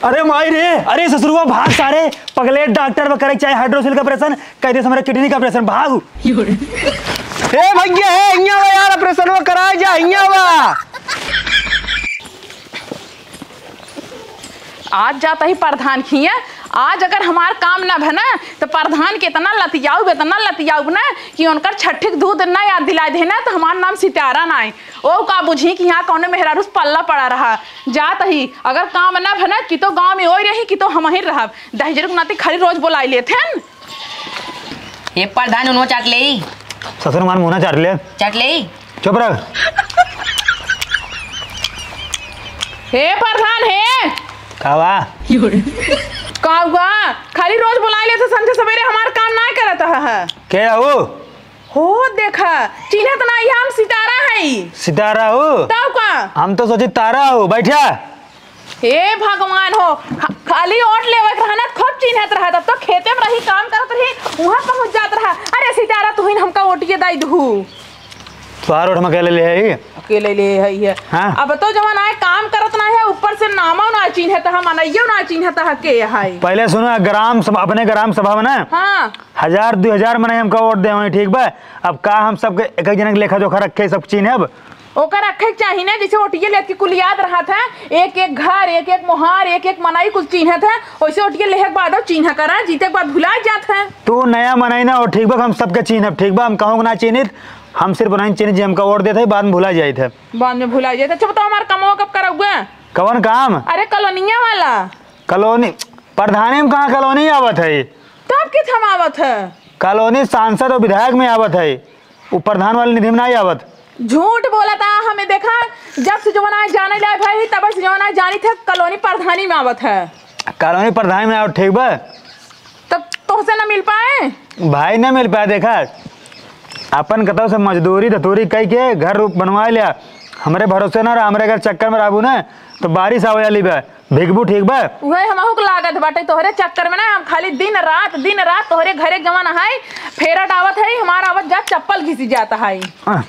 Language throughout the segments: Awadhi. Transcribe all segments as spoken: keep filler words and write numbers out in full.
अरे माई रे, अरे ससुरुआ भाग सारे, पगले डॉक्टर वा करे चाहे हाइड्रोसिल का ऑपरेशन, कह दे हमारे किडनी का ऑपरेशन, भाग। ए भैया, ए, हियाँ वा यार, ऑपरेशन वा कराए जा, हियाँ वा। आज जात ही प्रधान खिया, आज अगर हमार काम न भे ना, तो प्रधान के इतना लतियाउब, इतना लतियाउब ना कि उनकर छठी के दूध ना याद दिलाए दे ना, तो हमार नाम सितारा ना है। ओ का बुझी कि यहाँ कौनो मेहरारू से पल्ला पड़ा रहा। जात ही, अगर काम ना भे ना, कि तो गाँव में ओई रही, कि तो हम ही रहब। दहिजर के नाती खाली रोज बोलाई लेत हन। ए प्रधान, उन्हों चाट ले। ससुर मार मुँह ना चाट ले। चाट ले। चुप रह। हे प्रधान, हे। का बा? का हुआ? खाली रोज बोलाई लेत ह, संझे सवेरे हमार काम ना करत ह। के हो? हो देखा, चिन्हत ना, हम सितारा हई। सितारा हो? तब का? हम तो सोची तारा हो। बैठा। हे भगवान हो, खा-, खाली ओट लेवे के रहना, खूब चिन्हत रहा, तब तो खेते में रही, काम करत रही, उहाँ पहुँच जात रहा। अरे सितारा, तुहिन हमका ओटिए दाई दहू। तोहार ओट हम अकेले ले आई। अकेले ले आई है। हाँ। अब तो जवन आए काम करत ना है, ऊपर से नामो ना चिन्हत है, मनइयो ना चिन्हत है के है। पहले सुनो, ग्राम सभा, अपने ग्राम सभा में ना हाँ। हजार, दुई हजार मनई हमका ओट दे होई, ठीक बा? अब का हम सबके एक एक जने के लेखा जोखा रखे, सब चिन्हब? ओकर रखे के चाही ना, जैसे ओटिए लेत के कुल याद रहत है, एक एक घर, एक एक मोहार, एक एक मनई कुल चिन्हत है, वैसे ओटिए लेहे के बाद अब चिन्ह करा, जीते के बाद भुला जात है। तू नया मनई ना हो, ठीक बा, हम सबके चिन्हब, ठीक बा, हम कहूँ के ना चिन्हित, हम सिर्फ उन्हीं चिन्हित जे हमका ओट देत है, बाद में भुला जाइत है। बाद में भुला जाइत है। अच्छा बताओ, हमार कमवा कब करौगे? कवन काम? अरे कॉलोनिया वाला। कॉलोनी? प्रधानी में कहाँ कॉलोनी आवत है? तब के थमावत है? कॉलोनी सांसद और विधायक में आवत है, उ प्रधान वाली निधि में नहीं आवत। झूठ बोलत ह, हमें देखा, जब से जमाना जाने लायक है, तब से जमाना जानी थे, कॉलोनी प्रधानी में आवत है। कॉलोनी प्रधानी में आवत, ठीक बा? तब तोहसे ना मिल पाए? भाई ना मिल पाए, देखा, अपन कतौ से मजदूरी धतूरी कई के घर बनवा लिया, हमरे भरोसे ना रहा, हमरे अगर चक्कर में रहबू ना, तो बारिश आवे वाली बा। भिगबू, ठीक बा? उहे हमहू के लागत बाटे, तोहरे चक्कर में ना हम खाली दिन रात, दिन रात तोहरे घरे जवन है, फेरत आवत है, हमार आवत जात चप्पल घिसी जात है। आह,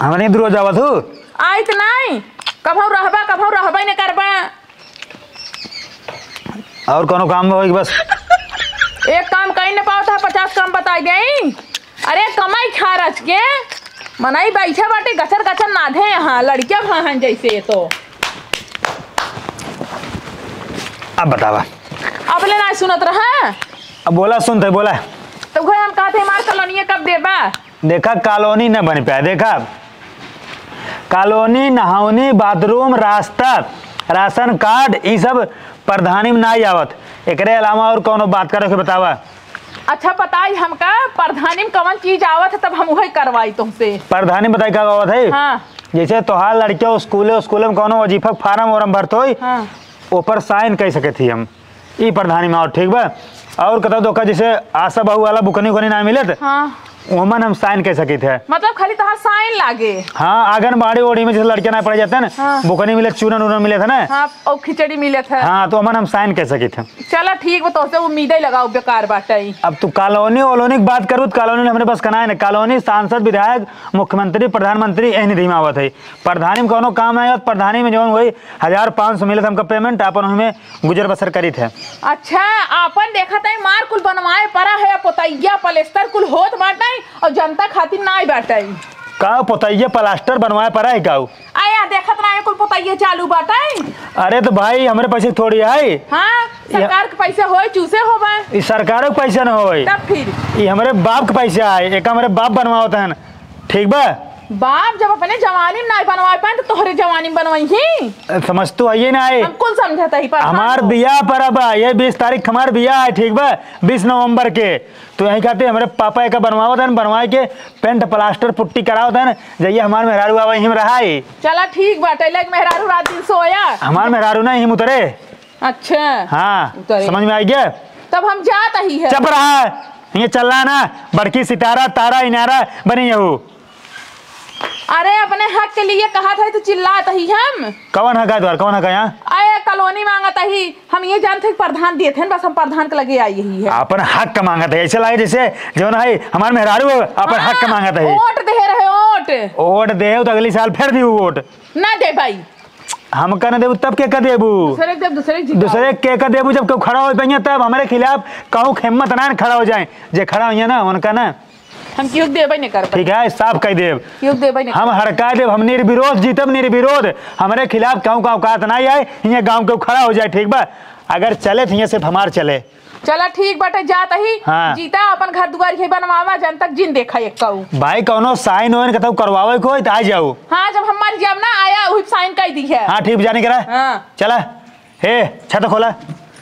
हमरे इधर रोज आवत हूँ। आइत नाई, कभौ रहबा, कभौ रहबे न करबा। और कोनो काम होई कि बस? एक काम कहीं न पावत है, पचास काम बताई देई। अरे कमाई खा रच के मनई बैठे बाटे, गचर गचर नाधे यहाँ, लड़किया भाहन जैसे ये तो। अब बतावा। अब ले ना सुनत रहा। अब बोला, सुनते बोला। तो उहे हम कहते, हमार कॉलोनिया कब देबा? देखा, कॉलोनी न बन पाए। देखा, कॉलोनी, नहावनी, बाथरूम, रास्ता, राशन कार्ड, ई सब प्रधानी में नाई आवत। एकरे अलावा और कौनो बात करे के बतावा। अच्छा बताई हमका, प्रधानी में कवन चीज आवत है, तब हम उहे करवाई तुमसे। प्रधानी में बताई का आवत है? हाँ। जैसे तोहार लड़किया स्कूले, स्कूले में कौनो वजीफा के फार्म वार्म भरत होई, हाँ। ओपर साइन कर सकत ही हम। ई प्रधानी में आवत, ठीक बा? और कतौ धोखा, जैसे आशा बहू वाला बुकनी उकनी ना मिलत, हाँ। ओमन हम साइन कर सकित है। मतलब खाली तोहार साइन लागे? हाँ, आंगनबाड़ी ओड़ी में जैसे लड़के ना पढ़े जाते हैं ना, हाँ। बुकनी मिलत, चूरन उरन मिलत है ना। हाँ, और खिचड़ी मिलत है। हाँ, तो ओमन हम साइन कर सकित है। चला ठीक बा, तोहसे उम्मीद ही लगाओ, बेकार बाटे। अब तू कॉलोनी वोलोनी की बात करू, तो कॉलोनी हमरे पास कना है ना। कॉलोनी सांसद, विधायक, मुख्यमंत्री, प्रधानमंत्री यही निधि में आवत है। प्रधानी में कौनो काम ना आवत, प्रधानी में जौन वही हजार पाँच सौ मिलत हमका पेमेंट, अपन ओहिमे गुजर बसर करित है। अच्छा, आपन देखत है मार कुल बनवाए परा है, पोतैया पलस्तर कुल होत बाटे और जनता खातिर नाई बाटे। का पोतैया प्लास्टर बनवाए परा है का? आया देखत ना है कुल पोतैया चालू बाटे। अरे तो भाई हमरे पैसे थोड़ी है। हाँ, या सरकार के पैसे होए, चूसे होबे। ई सरकारों के पैसे न होए। तब फिर? ई हमरे बाप के पैसे आए, एक हमरे बाप बनवावत हन। ठीक बा? बाप जब अपने जवानी में नाई बनवा पाए, तो तोहरे जवानी में बनवाई ही? समझ तो आइए ना आए। हम कुल समझत ही, पर हमार बियाह पर अब ये बीस तारीख हमार बियाह है, ठीक बा? बीस नवंबर के। तो यही खातिर हमरे पापा एक बनवावत हन, बनवाए के पेंट प्लास्टर पुट्टी करावत हन, जइया हमार मेहरारू आवे, यहीं में रहाई। चला ठीक बाटे, लेकिन मेहरारू रात दिन सोया। हमार मेहरारू ना यहीं उतरे। अच्छा। हाँ, उतरे। समझ में आ गया? तब हम जात ही है। चुप रहा, ये चल रहा ना, बड़की सितारा, तारा, इनारा बनी यहू। अरे, अपने हक के लिए कहत ही तो चिल्लात ही हम। कौन हक है द्वार, कौन हक है यहाँ? अरे, कॉलोनी मांगत ही, हम ये जानत ही कि प्रधान देत हैं, बस हम प्रधान के लगे आई ही है। अपन हक मांगत ही, ऐसे लागे जैसे जौन है हमार मेहरारू है, अपन हक हाँ, मांगत ही। वोट दे रहे, वोट। वोट दे तो अगली साल फिर दी वोट। ना दे भाई। हमका न देबू तब के का देबू? दूसरे के देब, दूसरे के जिताओ। दूसरे के का देबू? जब केहू खड़ा होइ पइहें तब। हमरे खिलाफ कहूँ हिम्मत ना खड़ा होइ जाए। जे खड़ा होइहें ना, उनका ना हम केहू के देबे नहीं करब। ठीक है, साफ कह देब। केहू के देबे नहीं हम करब। हड़का देब, हम निर्विरोध जीतब, निर्विरोध। हमरे खिलाफ कहूँ का औकात ना आए, हियाँ गाँव केहू खड़ा होइ जाए, ठीक बा? अगर चले तो हियाँ सिर्फ हमार चले। चला ठीक बाटे, जात ही। हाँ। जीता, अपन घर दुआर ये बनवावा, जन तक जिन देखा एक कहू। भाई, कौनो साइन वाइन कतौ करवावे को होई त आ जाऊ। हाँ, जब हम मर जाब ना, आया, उही साइन कर दी है। हाँ, ठीक, जाने करा। हाँ। चला। हे, छत खोला।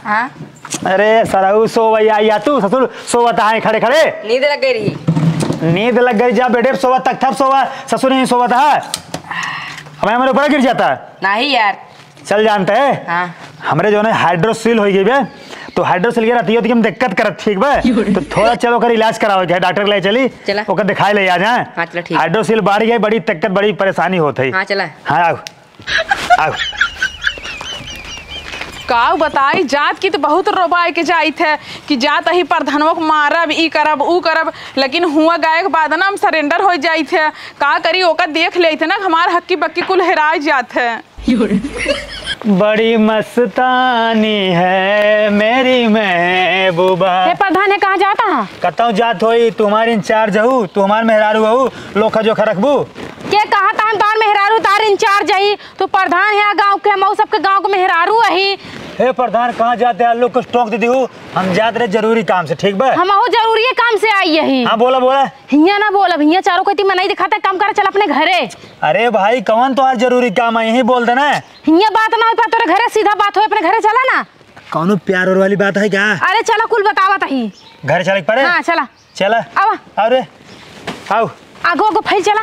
हाँ। अरे, सरऊ, सोवैया, या तू, ससुर, सोवत है खड़े खड़े। नींद लग गई रही। नींद लग गई, जा बेडे पे सोवा, तख्ता पे सोवा, ससुर नहीं सोवत है। अब हमारे ऊपर गिर जाता। नहीं यार। चल जानते हैं। हाँ। हमरे जो है हाइड्रोसील होइ गई बे, तो हाइड्रोसील के रहती हो तो हम दिक्कत करत, ठीक बा? तो थोड़ा चलो ओकर इलाज करावे के है, डॉक्टर के ले चली, चला। ओकर दिखाए ले आ जाए। हाँ, चला, ठीक। हाइड्रोसील बढ़ गई, बड़ी दिक्कत, बड़ी परेशानी होत है। हाँ, चला। हाँ, आओ। आओ। काऊ बताई, जात की तो बहुत रोबाए के जाइत है कि जात ही प्रधानों को मारब, ई करब, ऊ करब, लेकिन हुआ गए के बाद ना हम सरेंडर हो जाइत है। का करी, ओका देख लेइत है ना, हमार हक्की बक्की कुल हेराए जात है। बड़ी मस्तानी है मेरी महबूबा। हे प्रधान, हे कहाँ जाता है? कतौ जात होई, तू हमार इंचार्ज हऊ, तू हमार मेहरारू हऊ, लोखा जोखा रखबू? के कहा था हम तोहार मेहरारू, तोहार इंचार्ज हई? तू प्रधान है गाँव के, हम सबके गाँव के मेहरारू अही। हे प्रधान, कहाँ जाते हैं? लोग कुछ टोक दे दिहू, हम जात रहे जरूरी काम से, ठीक बा? हमहू जरूरी काम से आई यही। हाँ, बोला, बोला। हियाँ ना बोलब, हियाँ चारों कोई मनई दिखाते, काम कर, चल अपने घरे। अरे भाई, कौन तोहार जरूरी काम है, यही बोल देना। हियाँ बात ना हो पा तोरे घरे, सीधा बात हो, अपने घरे चला ना। कौनो प्यार और वाली बात है क्या? अरे चला, कुल बतावत ही। घर चले के पड़े? हाँ, चला। चला। आवा। अरे, आओ। आगो, आगो, फैल चला।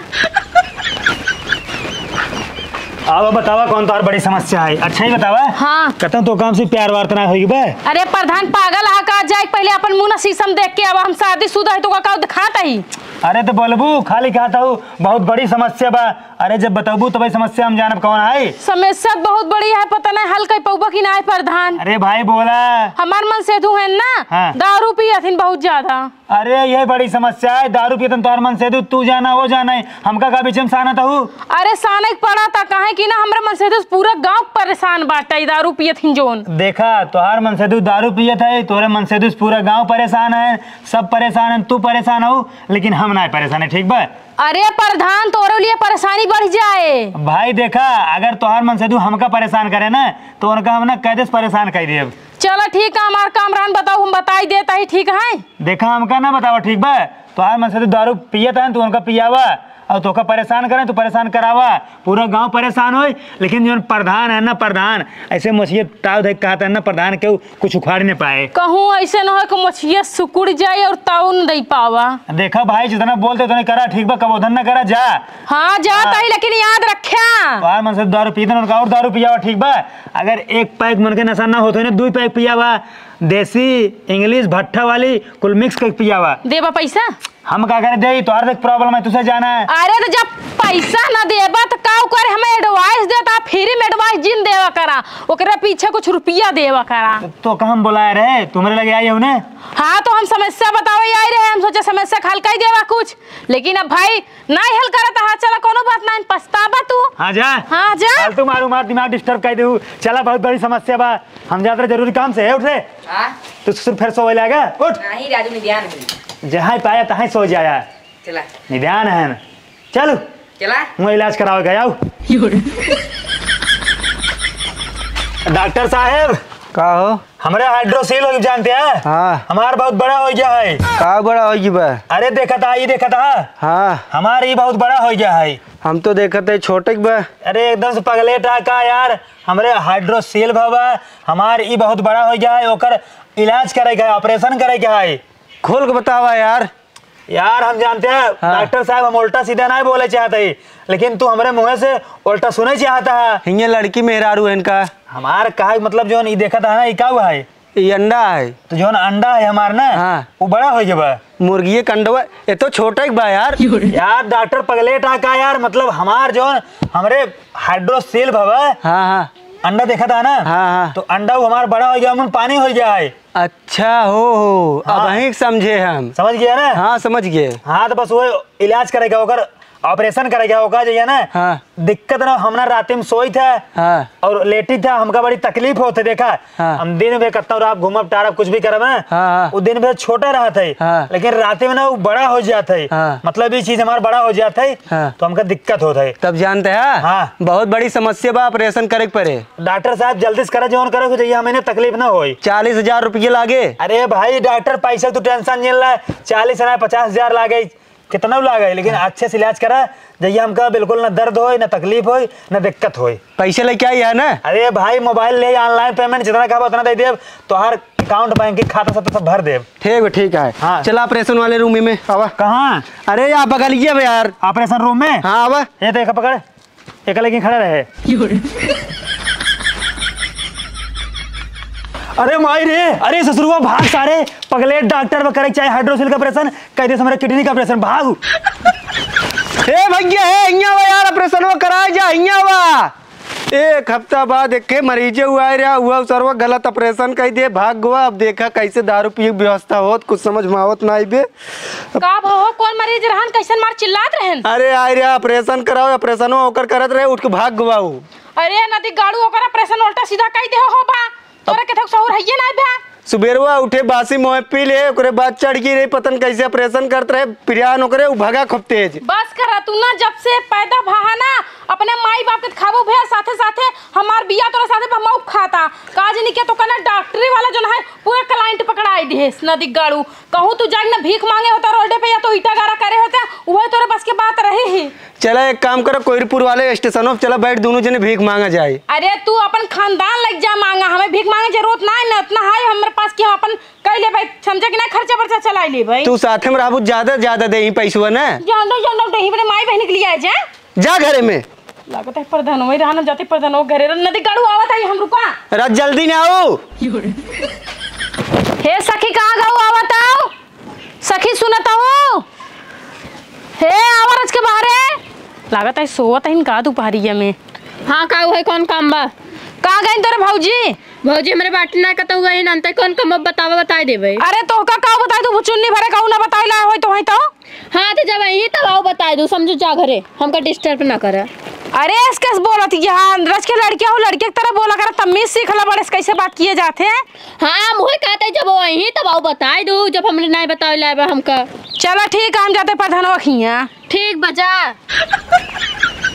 अब बतावा, कौन तोहार बड़ी समस्या है? अच्छा ही बतावा। हाँ। कतौ तो काम से प्यार वार तना होई बे? अरे प्रधान, पागल हा का? जाए पहले अपन मुंह ना शीशम देख के। अब हम शादीशुदा है तो का, का दिखात ही? अरे तो बोलबू, खाली कहत हऊ बहुत बड़ी समस्या बा। अरे जब बताबू तब समस्या हम जानब कौन है। समस्या बहुत बड़ी है, पता नहीं हल कर पौबा कि ना है प्रधान। अरे भाई बोला। हमार मनसेधू है ना, हाँ। दारू पियथिन बहुत ज्यादा। अरे, यही बड़ी समस्या है, दारू पियतन तोहार मनसेधू, तू जाना, वो जाना है, हमका का बीच में सानत हऊ? अरे, साने के पड़ा था, काहे कि ना, हमरे मनसेधू से पूरा गाँव परेशान बाटे, ई दारू पियत हिन जोन। देखा, तोहार मनसेधू दारू पियत है, तोहरे मनसेधू से पूरा गाँव परेशान है, सब परेशान है, तू परेशान हऊ, लेकिन हम ना परेशान है, ठीक बा? अरे प्रधान, तोरे लिए परेशानी बढ़ जाए। भाई देखा, अगर तोहार मनसेधू हमका परेशान करे ना, तो उनका हम ना कैदे से परेशान कर देब। चला ठीक है, हमार काम रहन, बताओ, हम बताई देत ही, ठीक है? देखा, हमका ना बतावा, ठीक बा? तोहार मनसेधू दारू पियत है, तू उनका पियावा, और तोका परेशान करें, तू परेशान करावा, पूरा गाँव परेशान होई। लेकिन जौन प्रधान है ना, प्रधान, ऐसे मछिए ताव देख कहत है ना, प्रधान के कुछ उखाड़ नहीं पाए। कहूँ ऐसे न हो कि मछिए सुकुड़ जाए और ताव न दे पावा। देखा भाई, जितना बोलते उतना करा, ठीक बा? कबोधन ना करा, जा। हाँ, जा हाँ। तही, लेकिन याद रख्या। तोहार मनसेधू दारू पीतन, उनका और दारू पियावा, ठीक बा? अगर एक पैक मन के नशा ना होत हो ना, दुई पैक पियावा, देसी, इंग्लिश, भट्ठा वाली, कुल मिक्स करके पियावा। देबा पैसा? हम का करे देई, तोहार देख प्रॉब्लम है, तुसे जाना है। अरे तो जब पैसा ना देबा तो का करे, हमें एडवाइस देता, फ्री में एडवाइस जिन देवा करा, ओकरे पीछे कुछ रुपया देवा करा। तो, तो का हम बोलाए रहे, तुम्हरे लगे आई हूँ ने? हाँ, तो हम समस्या बतावे आई रहे, हम सोचे समस्या का हल कर देवा कुछ, लेकिन अब भाई नाहीं हल करत हा, चला, कौनो बात नाहीं, पछताबा तू। हाँ, जा। हाँ, जा। फालतू मारू मार, दिमाग डिस्टर्ब कर देहू। चला, बहुत बड़ी समस्या बा, हम जात रहे जरूरी काम से। हे, उठ रे। हाँ? तू ससुर फिर सोवे लागा, उठ। नहीं, राजू, निध्यान है। जहाँ पाया, तहाँ सो जाया। चला। निध्यान है ना। चलू। चला। मैं इलाज करावे गया हूँ। डॉक्टर साहब। का हो? हमरे हाइड्रोसील हो जानते हैं? हाँ। हमार बहुत बड़ा हो गया है। का बड़ा हो गया बा? अरे देखा था, ये देखा था। हाँ। हमार ये बहुत बड़ा हो गया है। हम तो देखत है छोटे के बा। अरे एकदम से पगलेट आ का यार, हमरे हाइड्रोसील भवा, हमार ई बहुत बड़ा हो गया है, ओकर इलाज करे के है, ऑपरेशन करे के है। खोल के बतावा यार। यार हम जानते हैं हाँ। डॉक्टर साहब, हम उल्टा सीधा नहीं बोले चाहते ही, लेकिन तू हमरे मुँह से उल्टा सुने चाहता है। हिंगे लड़की मेहरारू है इनका। हमार कहा मतलब जो ई देखा था ना, ई का हुआ है? ई अंडा है। तो जौन अंडा है हमार ना, हाँ। वो बड़ा हो गया बा। मुर्गिये के अंडवा, ये तो छोटा ही बा यार। यार डॉक्टर पगलेट आ का यार, मतलब हमार जौन, हमरे हाइड्रोसील भवा, हाँ, हाँ। अंडा देखा था ना, हाँ, हाँ। तो अंडा वो हमार बड़ा हो गया, मन पानी हो गया है। अच्छा हो, हो, हाँ। अब वहीं समझे हम। समझ गया ना? हाँ, समझ गए। हाँ, तो बस वो इलाज करेगा, ओकर ऑपरेशन करे गया होगा, जइया ना। हाँ। दिक्कत ना, हम ना राती में सोई था हाँ। और लेटी था, हमका बड़ी तकलीफ होत है, देखा। हाँ। हम दिन भर कतना रात घूमब, टारब, कुछ भी करब ना, हाँ, हाँ। वो दिन भर छोटा रहत है, हाँ। लेकिन राती में ना वो बड़ा हो जात है। हाँ। मतलब ये चीज हमारा बड़ा हो जात है, हाँ। तो हमका दिक्कत होत है। तब जानते हैं, हाँ। बहुत बड़ी समस्या बा, ऑपरेशन करे के पड़े। डॉक्टर साहब, जल्दी से करा, जौन करे हो जाइए, हमें ना तकलीफ ना होई। चालीस हजार रुपये लागे। अरे भाई डॉक्टर, पैसा तू टेंशन नहीं ला, चालीस ना, पचास हजार लागे, कितना लागे, लेकिन हाँ। अच्छे से इलाज करा, जइया हमका बिल्कुल ना दर्द होई, ना तकलीफ होई, ना दिक्कत होई। पैसे लेके आई है ना? अरे भाई, मोबाइल ले, ऑनलाइन पेमेंट जितना कहबा उतना दे देब, तोहार अकाउंट, बैंक के खाता सब तो सब भर देब। ठीक है, ठीक है। हाँ। चला ऑपरेशन वाले रूम में, आवा। कहाँ? अरे यार, बगलिए में यार। ऑपरेशन रूम में? हाँ, आवा। ये देख, पकड़। एक लेकिन खड़ा रहे। अरे माई रे, अरे ससुरुआ भाग सारे, पगले डॉक्टर बा करे चाहे हाइड्रोसिल का ऑपरेशन, कह दे हमारे किडनी का ऑपरेशन, भाग। ए भैया, ए, हियाँ वा यार, ऑपरेशन वो कराए जा, हियाँ वा। एक हफ्ता बाद एक मरीजे हुआ है रहा, हुआ सरवा गलत ऑपरेशन कह दे, भाग गवा। अब देखा कैसे दारू पिए की व्यवस्था होत, कुछ समझ में आवत ना आई बे। का भा हो, कौन मरीज रहन, कैसन मार चिल्लात रहन? अरे आय रे, ऑपरेशन कराओ, ऑपरेशनो ओकर करत रहे, उठ के भाग गवा उ। अरे नदी गाड़ू, ओकर ऑपरेशन उल्टा सीधा कई दे हो बा। तोरा के थक सहूर हइये ना बा। सुबेरवा उठे, बासी मोहे पी ले, ओकरे बाद चढ़ गई रही, पतन कैसे ऑपरेशन करत रहे, पिरियान ओकरे, उ भगा खूब तेज। बस करा तू ना, जब से पैदा भा ना, अपने माई बाप के खाबो भे, साथे साथे हमार बिया तोरा साथे बा मऊ खाता। का जानी के तो कना डॉक्टरी वाला जोन है, पूरा क्लाइंट पकड़ाई दिहे, नदी गाड़ू। कहूँ तू जाके ना भीख मांगे होता रोडे पे या तो ईटा गारा करे होता, उहे तोरे बस के बात रही ही। चला एक काम करो, कोइरपुर वाले स्टेशन पर चला बैठ, दोनों जने भीख मांगा जाए। अरे तू अपन खानदान लग जा मांगा, हमें भीख मांगे जरूरत ना है ना, इतना है हमारे पास कि हम अपन कई लेबै, समझे कि ना, खर्चा बर्चा चलाई लेबै। तू साथे में रहबू, ज्यादा ज्यादा देही पैसवा ना। जानो जानो देही, बड़े माई बहन के लिए आ जा। जा घरे में। लागत है प्रधान वही रहना, जाते प्रधान वो घरे रहना, नदी गाड़ू आवत है, हम रुका। रात जल्दी ना आओ। हे सखी, कहाँ गऊ, आवत आओ। सखी सुनत हो? हे आवा रच के बाहरे। लागत है सोवत है इनका दुपहरिया में। हाँ, का हुआ, कौन काम बा? का गई तोरे भौजी? भौजी हमरे बाटी ना कतौ गई ना, अंतर कौन काम बतावा, बताई देबे। अरे तोहका का बताई, तू चुन्नी भरे कहू ना बताई ला होई तो होई तो। हाँ, तो जब यही तब आओ बताई दू, समझो जा घरे, हमका डिस्टर्ब ना करे। अरे ऐस कैसे बोलत यहाँ रच के लड़किया हो, लड़के की तरह बोला कर, तमीज सीख ला, बड़े से कैसे बात किए जाते हैं। हाँ, मुहे कहते जब वही तब आओ बताई दू, जब हमरे नाय बतावे लाए बा हमका। चला ठीक है, हम जाते प्रधानवा खिया। ठीक बा, जा।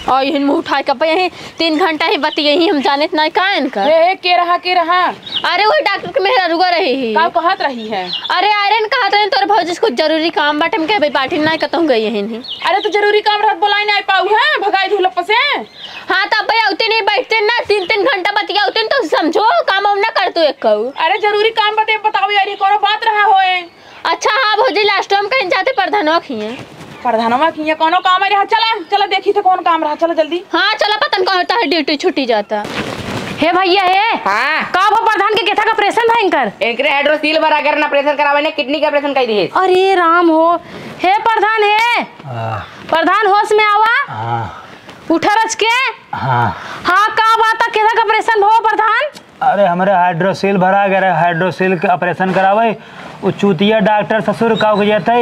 और यही मुँह उठाए कब यही तीन घंटा ही बतियही, हम जानित नाय का इनका। हे, हे, के रहा, के रहा? अरे वो डॉक्टर के मेहररुआ रही ही। का कहत रही है? अरे आयरन कहत रहे तोर भौजी से कुछ जरूरी काम बाटे, हम कहबे पार्टी नाय कतहूँ गई है नहीं। अरे तो जरूरी काम रहत बोलाई नाय पाऊ है, भगाई धुलप से। हाँ, तो अब भाई अउती नहीं बैठते ना, तीन तीन घंटा बतियाउती तो समझो, काम वाम ना कर तू एक कहू। अरे जरूरी काम बते बताओ यार, ये कौनो बात रहा होए? अच्छा हाँ भौजी, लास्ट में कहीं जाते प्रधानवा खिए। प्रधानवा खिए कौनो काम रहा? चला, चला देखी थे कौन काम रहा, चला जल्दी। हाँ चला, पता न कौन होता है, ड्यूटी छुट्टी जाता। हे भैया हे। हाँ। का भा प्रधान के केथा का ऑपरेशन भयंकर? एकरे हाइड्रोसील भरा, अगर ना ऑपरेशन करावे ने किडनी का ऑपरेशन कर दिए। अरे राम हो। हे प्रधान हे। हाँ। प्रधान होश में आवा। हाँ। उठा रच के। हाँ। हाँ, का बात है, केथा का ऑपरेशन भवा प्रधान? अरे, हमरे हाइड्रोसील भरा गए रहे, हाइड्रोसील के ऑपरेशन करावे। उ चूतिया डॉक्टर ससुर का हो जाते,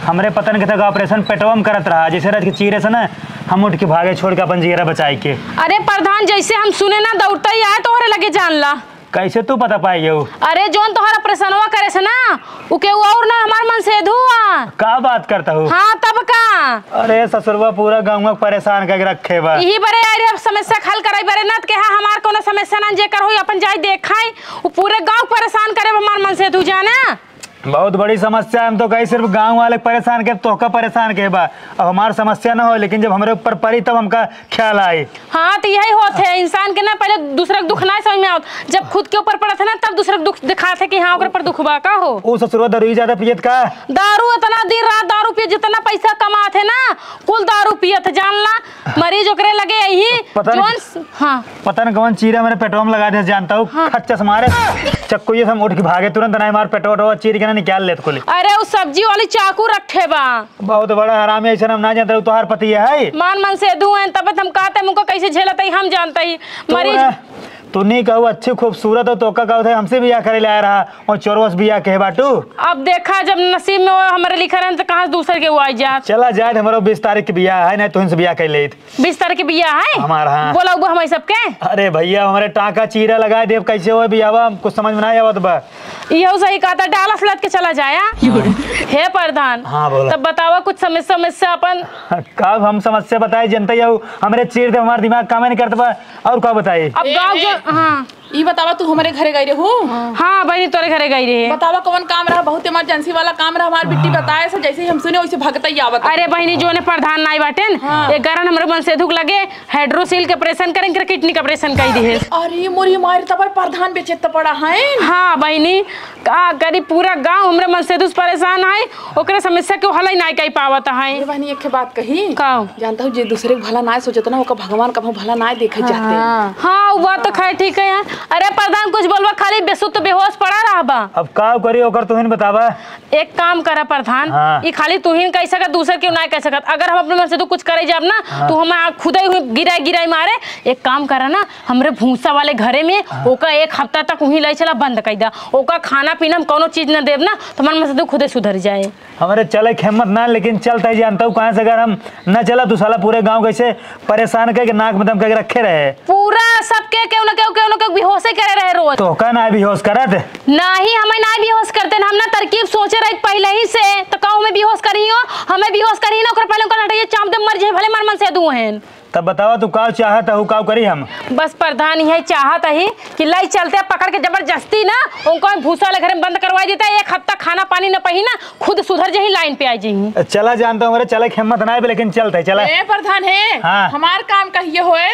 हमरे पतन के तक ऑपरेशन पेटवा में करत रहा, जैसे रच के चीरे से ना, हम उठ के भागे छोड़ के अपन जियरा बचाई के। अरे प्रधान, जैसे हम सुने ना, दौड़ता ही आए तोहरे लगे जान ला। कैसे तू पता पाई गयो? अरे, जौन तोहरा ऑपरेशनवा करे से ना, उ केहू और ना, हमार मनसेधु आ। का बात करता हूँ? हाँ, तब का? अरे ससुरवा, पूरा गाँव परेशान करके रखे बा। यही बरे आए रहे, अब समस्या के हल कराई बरे ना, त के हाँ, हमार कोनो समस्या ना, जेकर होई अपन जाई देखाई, उ पूरे गाँव परेशान करे बा हमार मनसेधु जाने। बहुत बड़ी समस्या है, हम तो कहीं सिर्फ गाँव वाले परेशान के, तोहका परेशान के बा। अब हमार समस्या ना हो, लेकिन जब हमरे ऊपर पड़ी तब हमका ख्याल आई। हाँ, तो यही होत है, इंसान के ना पहले दूसरे के दुख ना समझ में आवत, जब खुद के ऊपर पड़त है ना, तब दूसरे के दुख दिखात है कि हाँ, ओकर पर दुख बा का हो। ओ ससुरवा, दारू ही ज्यादा पियत का? दारू इतना दिन रात दारू पियत, जितना पैसा कमात है ना, कुल दारू पियत है, जान ला। मरीज ओकरे लगे यही पता नहीं, जौन स-, हाँ। पता नहीं कौन चीरा मेरे पेटवा में लगा दे, जानता हूँ, हाँ। खच्चस मारे, चक्कू ये सब उठ के भागे तुरंत, ना मार पेटवा वेटवा चीर के ना निकाल लेत कुल। अरे, उ सब्जी वाली चाकू रखे बा। बहुत बड़ा हरामी, ऐसे हम ना जानते, उ तोहार पति है। मान मन से दू हैं, तब हम कहते हैं, उनको कैसे झेलत है, हम जानते ही। तो मरीज उहे, तू नहीं कहू अच्छी खूबसूरत हो, तो का कहू थे हमसे बियाह करे ले आया रहा और चोरवा से बियाह कहे बाटू। अब देखा, जब नसीब में वो हमरे लिखा रहन, तो कहाँ से दूसर के वो आई जात? चला जाए, हमारा बीस तारीख के बियाह है, नहीं तो इनसे बियाह कर लेत। बीस तारीख के बियाह है? हमार, हाँ। बोला हुआ हमारे सबके? अरे भैया, हमारे टाका चीरा लगा दे, अब कैसे हो बियाहवा? कुछ समझ में नहीं आवत बा। इहो सही कहता, डालस लद के चला जाया। हे प्रधान, हाँ, बोला। तब बतावा कुछ समस्या, समस्या अपन। का हम समस्या बताए, जनता यहू हमरे चीर दे, हमार दिमाग काम नहीं करत बा, और का बताई? अब ए, गाँव ए, जो, हाँ। ई बतावा, तू हमरे घरे गई रहू? हाँ बहिनी, तोरे घरे गई रहे। बतावा, कौन काम रहा? बहुत इमरजेंसी वाला काम रहा। हमार बिट्टी बताए से, जैसे ही हम सुने, वैसे भगत ही आवत। अरे बहिनी, जोने प्रधान नाई बाटेन, हाँ। एक गारन हमरे मनसेधु के लगे हाइड्रोसील के ऑपरेशन करें, इनकर किडनी का ऑपरेशन कर दी है। अरे मोरी मारी, तब प्रधान बेचैत पड़ा है। हाँ बहिनी, का करी, पूरा गांव हमरे मनसेधु से परेशान है, ओकरे समस्या के हल ही नाई कर पावत है। ये बहिनी, एक ठे बात कही। का? जानता हूँ, जे दूसरे के भला नाय सोचत ना, ओकर भगवान कभू भला नाय देखे चाहते। हाँ। हाँ, वो तो खैर ठीक है यार। अरे प्रधान, कुछ बोलबा, खाली बेसुध तो बेहोश पड़ा रहा बा। अब का करी, ओकर तुहिन बतावा। एक काम करा प्रधान, हाँ। ई खाली तुहिन कह सकत, दूसर केहू नाय कह सकत। अगर हम अपने मन से तो कुछ करे जाब ना, हाँ। तो हम खुदे ही गिराई गिराई मारे। एक काम करा ना, हमरे भूसा वाले घरे में हाँ। ओका एक हफ्ता तक वहीं ले चला, बंद कर दा। ओका खाना पीना हम कौनो चीज न देब ना, तो हमार मन से तो खुदे सुधर जाए। हमरे चले के हिम्मत ना, लेकिन चलत ही जानता हूँ कहाँ से, अगर हम न चला तो साला पूरे गाँव कैसे परेशान करके नाक में दम करके रखे रहे। पूरा सबके केहू न केहू, केहू न केहू बेहोशे करे रहे रोज। तो का ना बेहोश करत? नहीं, हमें ना बेहोश करते ना, हम ना तरकीब सोचे रहे पहले ही से, तो कहूँ हमें बेहोश करी हो, हमें बेहोश करी ना, ओकर पहले ओकर हटाइए, चाप दे, मर जाए, भले मर मन से दुहेन। तब बतावा, तू का चाहत हऊ, का करी हम? बस प्रधान यही चाहत ही कि लई चलते पकड़ के जबरदस्ती ना, उनको हम भूसा वाले घर में बंद करवा देता है, एक हफ्ता खाना पानी न पही ना, खुद सुधर जही, लाइन पे आ जही। चला जानता हूँ, हमारे चले के हिम्मत ना है, लेकिन चलते, चला। ए प्रधान है, हाँ। हमार काम कहिए होए।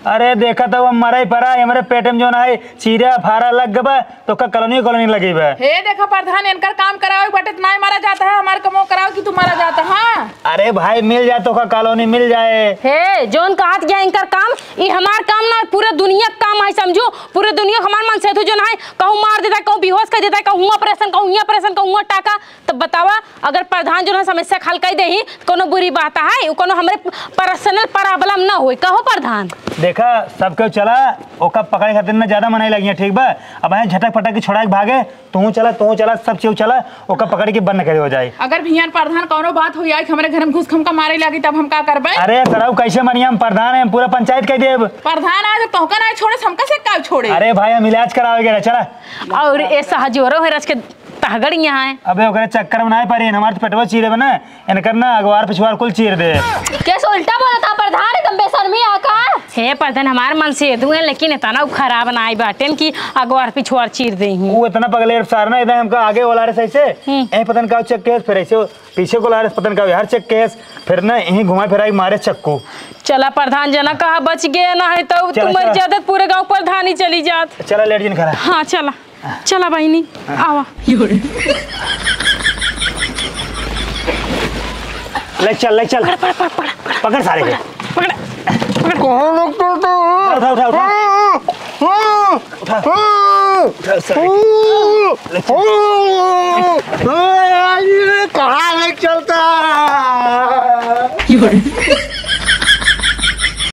अरे देखा तो वो मरे पड़ा, हमारे पेट में जो ना है, चीरा फारा लग गबा, तो का कॉलोनी, कॉलोनी लगी बा। हे देखा प्रधान, इनकर काम करावे बाटे त नाय मारा जाता है, हमार कमो करावे कि तू मारा जाता, हाँ? अरे भाई, मिल जाए तो का कॉलोनी मिल जाए। हे, जोन कहत गया इनकर काम, ई हमार काम ना, पूरे दुनिया का काम है, समझू। पूरे दुनिया हमार मन से तू जोन है, कहूँ मार देता है, कहूँ बेहोश कर देता है, कहूँ ऑपरेशन, कहूँ ये ऑपरेशन, कहूँ टाका। तब बतावा, अगर प्रधान जो है समस्या के हल कर दे ही, कोनो बुरी बात है? उ कोनो हमरे पर्सनल प्रॉब्लम ना होई, कहो प्रधान। देखा, सब केहू चला, ओका पकड़े खातिर ना ज्यादा मनाई लगी है, ठीक बा? अब है झटक पटक के छोड़ा के भागे, तू चला, तू चला, सब केहू चला, ओका पकड़ के बंद करे हो जाए। अगर भियान प्रधान कोनो बात हो जाए कि हमरे घर में घुस के हमका मारे लागी, तब हम का करबे? अरे सरऊ, कैसे मनिया, हम प्रधान हैं, हम पूरा पंचायत कह देब। प्रधान आज तोहका ना छोड़े, हमका से का छोड़े? अरे भाई, हम इलाज करावे गए रहे, चला। और ए सहजोरो है रच के तहगड़ यहाँ है। अबे ओकरे चक्कर में नाय पड़ी, हमार तो पेटवा चीरे बना, इनकर ना अगवार पिछवार कुल चीर दे। कैसे उल्टा बोला था प्रधान, एकदम बेशर्मी आ का? हे प्रधान, हमार मन से दुए, लेकिन इतना उ खराब नाय बाटेन कि अगवार पिछवार चीर दे ही। वो इतना पगले सार ना, इधर हमका आगे वाला रे सही से, हम्म। ए पतन का चेक केस, फिर ऐसे पीछे को ला रे पतन का यार चेक केस, फिर ना यहीं घुमा फिरा के मारे चक्कू। चला प्रधान जना कहा बच गए ना है तो चला, तुम मर चला। जाते, पूरे गांव प्रधानी चली जात। चला लेट जिन करा। हाँ चला। चला बहिनी, आवा। ले चल, ले चल। पकड़, पकड़, पकड़, पकड़, पकड़। पकड़ सारे के। पकड़, पकड़, पकड़। कहाँ लोग तो, तो? उठा, उठा, उठा। हाँ, हाँ, उठा। हाँ, उठा सारे के। हाँ, ले चल। हाँ, हाँ, ये कहाँ ले चलता?